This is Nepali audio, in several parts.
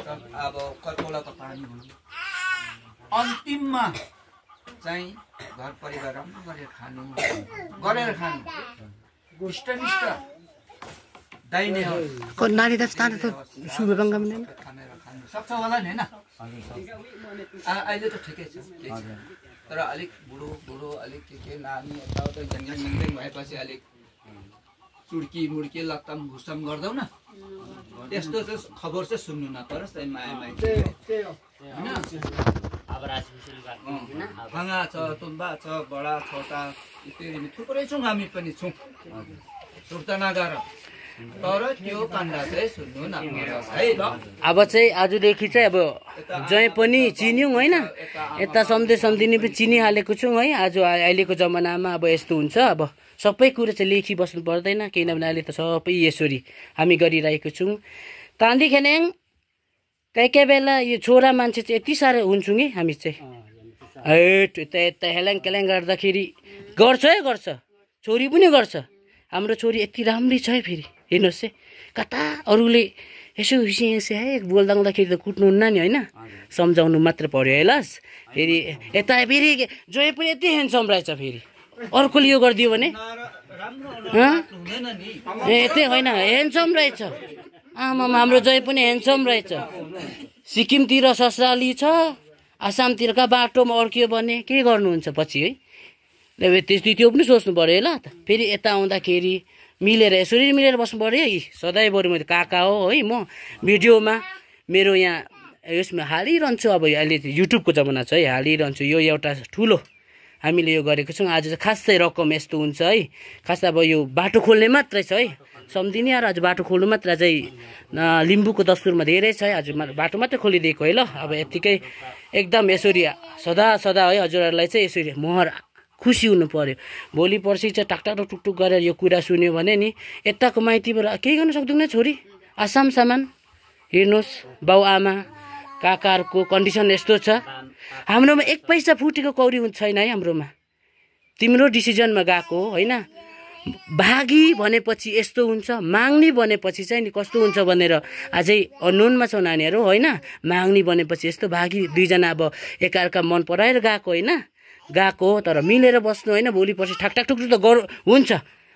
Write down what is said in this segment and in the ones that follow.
अब कतौला त पानी हुनु अन्तिममा चाहिँ घर परिवार राम्रो गरेर खानु इष्टनिष्ठ दाइने हो नानी त तातो सुबेबङ्गा पनि सक्छ होला नि हैन अहिले त ठिकै छ तर अलिक बुढो अलिक के नानी यताउता झ्याङ भएपछि अलिक चुड्की मुड्की लक्कम घुसम गर्दौ न त्यस्तो चाहिँ खबर चाहिँ सुन्नु नपरोस् है माया भाङा छ तुम्बा छ बडा छोटा इत्यादि थुप्रै छौँ हामी पनि छौँ सुर्ता नगर तर त्यो काण्ड चाहिँ सुन्नु नपरोस् है ल अब चाहिँ आजदेखि चाहिँ अब जहीँ पनि चिन्यौँ होइन यता सम्झिने पनि चिनिहालेको छौँ है आज अहिलेको जमानामा अब यस्तो हुन्छ अब सबै कुरो चाहिँ लेखी बस्नु पर्दैन किनभने अहिले त सबै यसरी हामी गरिरहेको छौँ तान्दी खेनेङ कोही बेला यो छोरा मान्छे चाहिँ यति साह्रो हुन्छौँ कि हामी चाहिँ यता हेल्याङ केल्याङ गर्दाखेरि गर्छ छोरी पनि गर्छ हाम्रो छोरी यति राम्री छ है फेरि हेर्नुहोस् है कता अरूले यसो हिँसे है बोल्दाखेरि त कुट्नुहुन्न नि होइन सम्झाउनु मात्र पर्यो है लास फेरि यता फेरि जोइ पनि यति ह्यान्डसम रहेछ फेरि अर्कोले यो गरिदियो भने यतै होइन ह्यान्डसम रहेछ आमामा हाम्रो जोइ पनि ह्यान्डसम रहेछ सिक्किमतिर ससुराली छ आसामतिरका बाटोमा अर्कियो भने के गर्नुहुन्छ पछि है त्यस्तो त्यो पनि सोच्नु पऱ्यो है ल त फेरि यता आउँदाखेरि मिलेर यसरी मिलेर बस्नु पऱ्यो है सधैँभरि मैले काका हो है म भिडियोमा मेरो यहाँ यसमा हालिरहन्छु अब अहिले युट्युबको जमाना छ है हालिरहन्छु यो एउटा ठुलो हामीले यो गरेको छौँ आज चाहिँ खासै रकम यस्तो हुन्छ है खास अब यो बाटो खोल्ने मात्रै छ है सम्झिने र आज बाटो खोल्नु मात्र चाहिँ लिम्बूको दस्तुरमा धेरै छ है आज बाटो मात्रै खोलिदिएको है ल अब यत्तिकै एकदम यसरी सदा है हजुरहरूलाई चाहिँ यसरी मोहर खुसी हुनु पर्यो भोलि पर्सि चाहिँ टाकटाक टुकटुक गरेर यो कुरा सुन्यो भने नि यताको माइतीबाट केही गर्न सक्दैन छोरी आसाम सामान हेर्नुहोस् बाउ आमा काकाहरूको कन्डिसन यस्तो छ हाम्रोमा एक पैसा फुटेको कौडी छैन है हाम्रोमा तिम्रो डिसिजनमा गएको हो होइन भागी भनेपछि यस्तो हुन्छ माग्ने भनेपछि चाहिँ नि कस्तो हुन्छ भनेर अझै अननोनमा छौ नानीहरू होइन माग्ने भनेपछि यस्तो भागी दुईजना अब एकाअर्का मन पराएर गएको होइन गएको तर मिलेर बस्नु होइन भोलि पर्सि ठाकठाक टुक्टुक त हुन्छ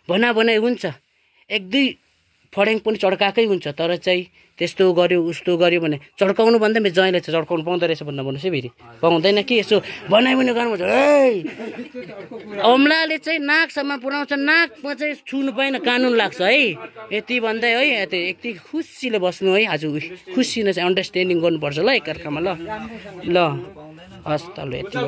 भनाइ हुन्छ एक दुई फड्याङ पनि चड्काएकै हुन्छ तर चाहिँ त्यस्तो गर्यो उस्तो गर्यो भने चड्काउनु भन्दा मेरो ज्वाइँले चाहिँ चड्काउनु पाउँदो रहेछ भन्नुहोस् है फेरि पाउँदैन कि यसो बनाइ पनि गर्नुपर्छ है अमलाले चाहिँ नाकसम्म पुऱ्याउँछ नाकमा चाहिँ छुनु पाएन कानुन लाग्छ है यति भन्दै है यति खुसीले बस्नु है आज खुसी नै चाहिँ अन्डरस्ट्यान्डिङ गर्नुपर्छ ल एकअर्कामा ल हस् त ल यति